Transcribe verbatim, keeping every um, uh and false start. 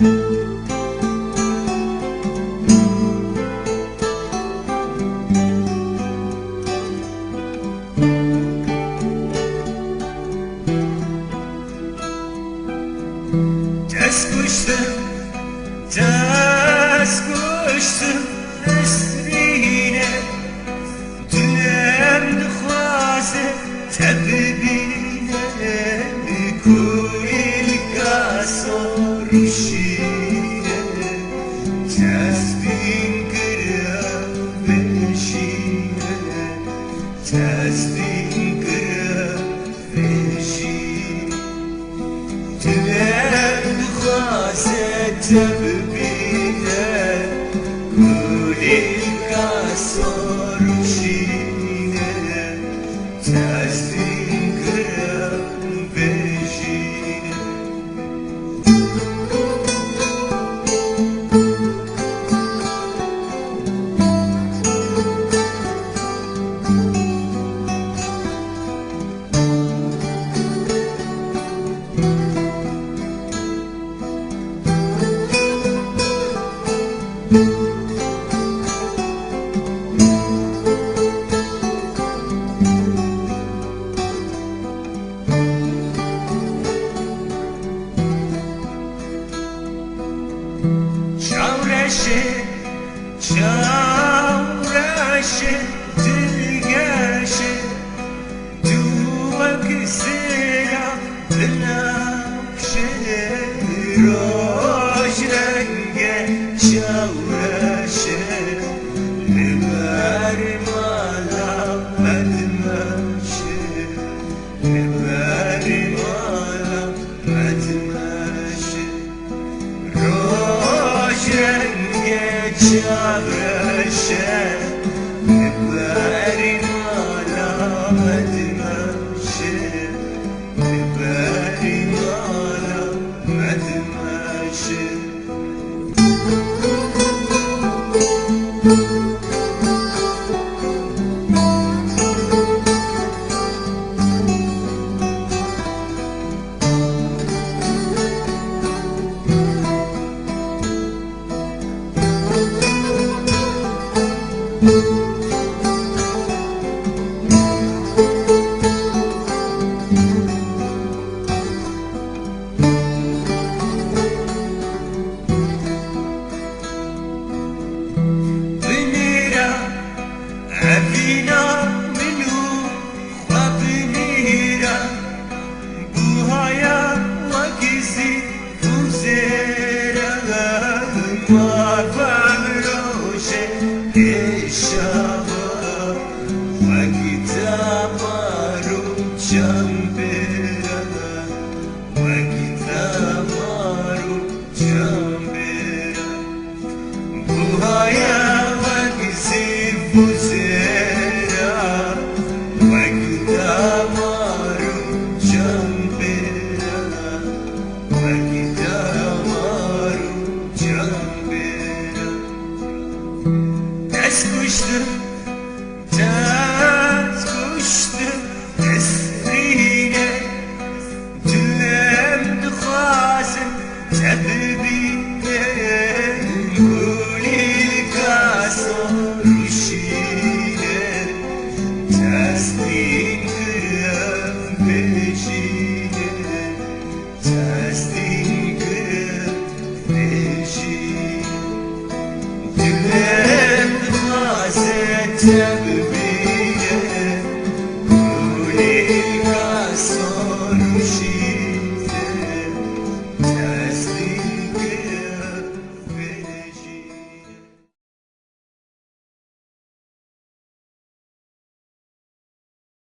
Kes kuştum, kes kuştum, esrine. Dilem dixwaze te bibîne, kulîlka soruşîne, testîm kiriya vejîne, testîm kiriya vejîne. Dilem dixwaze te bibîne, kulîlka soruşîne, testîm kiriya vejîne. Çawreşê, çawreşê, dilgeşê, tu wek sêra binewşê, roj renge çawreşê, li ber mala me dimeşê, li ber mala me dimeşê. Roj renge çavreşe, li berî mala me dimeşe, li berî mala me dimeşe. Binêra evîna min û xwe binêra, buhaya wek zî û zêra, mava mirojê êşawa, wek damar û çembêra, wek damar û çembêra. Buhaya wek zîv û zêra, wek damar û çembêra, wek damar û çembêra. Dest kuştim, dest kuştim, esrîne. Dilem dixwazim te bibîne, kulîlka soruşîne, teslîm kiriya vejîne.